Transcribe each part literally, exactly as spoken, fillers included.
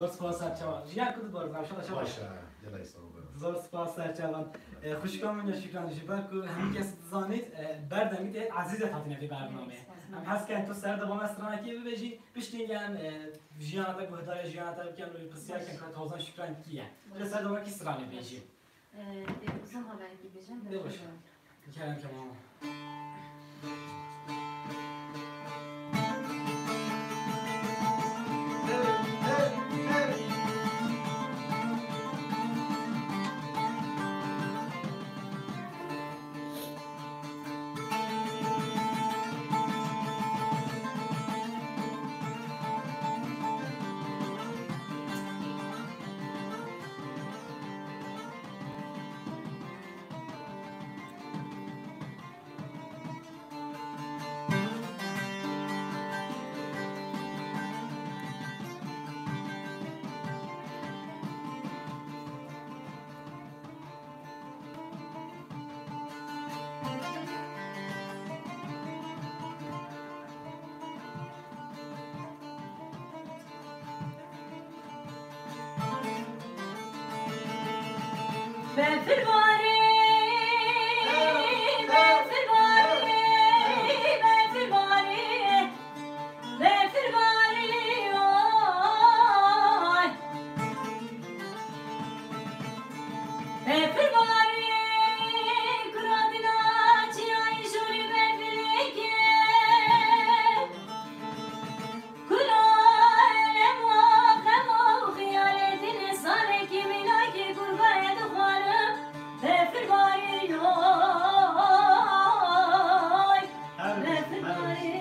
Zor spas serçavan. Jiyan ku dibar, inşallah çawa. Baş e, gelek sağ olun. Zor spas serçavan. E, xwişka min ya Şükran, ji ber ku hemî kes dizanît, e, berdemî tê Ezîzet hatine vê bernameyê. Em hez ken tu ser de ba me stranekê bibêjî, piştî em, e, jiyana te guhdarê jiyana te bikin û pisyar ken ka tozan Şükran kî ye. Ji ser de ba kî stranê bêjî. Ee, e, uzun haber gibi canım. Ne boş. Kerem Kemal. Befirbarî, befirbarî, befirbarî, befirbarî, oy. Befirbarî, kura dina çiyayê jorî befirê ke. Kula elema xema û xiyalê din, salekî mînakî gurgayê dixwarim, befirbarî yoy, befirbarî,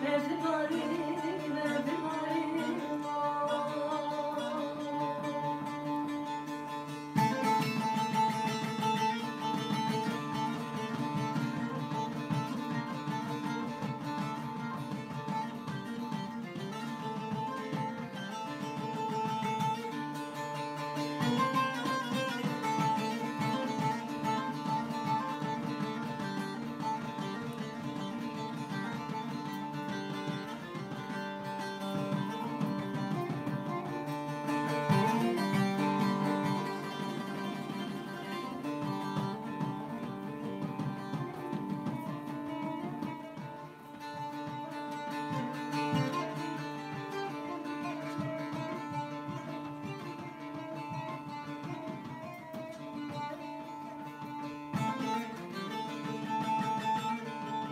befirbarî, befirbarî.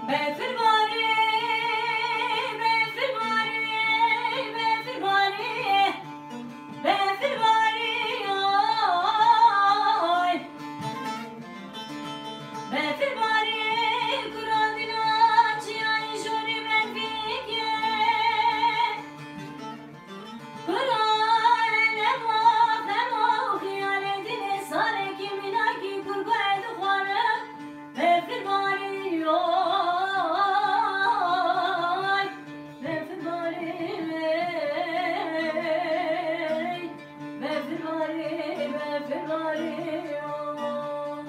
Befirbarî, befirbarî, befirbarî, befirbarî, oy. Befirbarî, kura dina çiyayê jorî befirê ke. Kura elema xema û xiyalê din, salekî mînakî gurgayê dixwarim, befirbarî yoy, befirbarî, befirbarî, befirbarî yoy.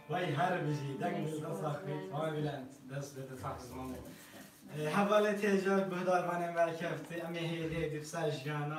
Vay her bijî, deng dil sax bî. Vay Bülent, dest ve de sax zimanê. E, hevalê têja guhdarvanê me kefti, em ê hêdî hêdî ser jiyana.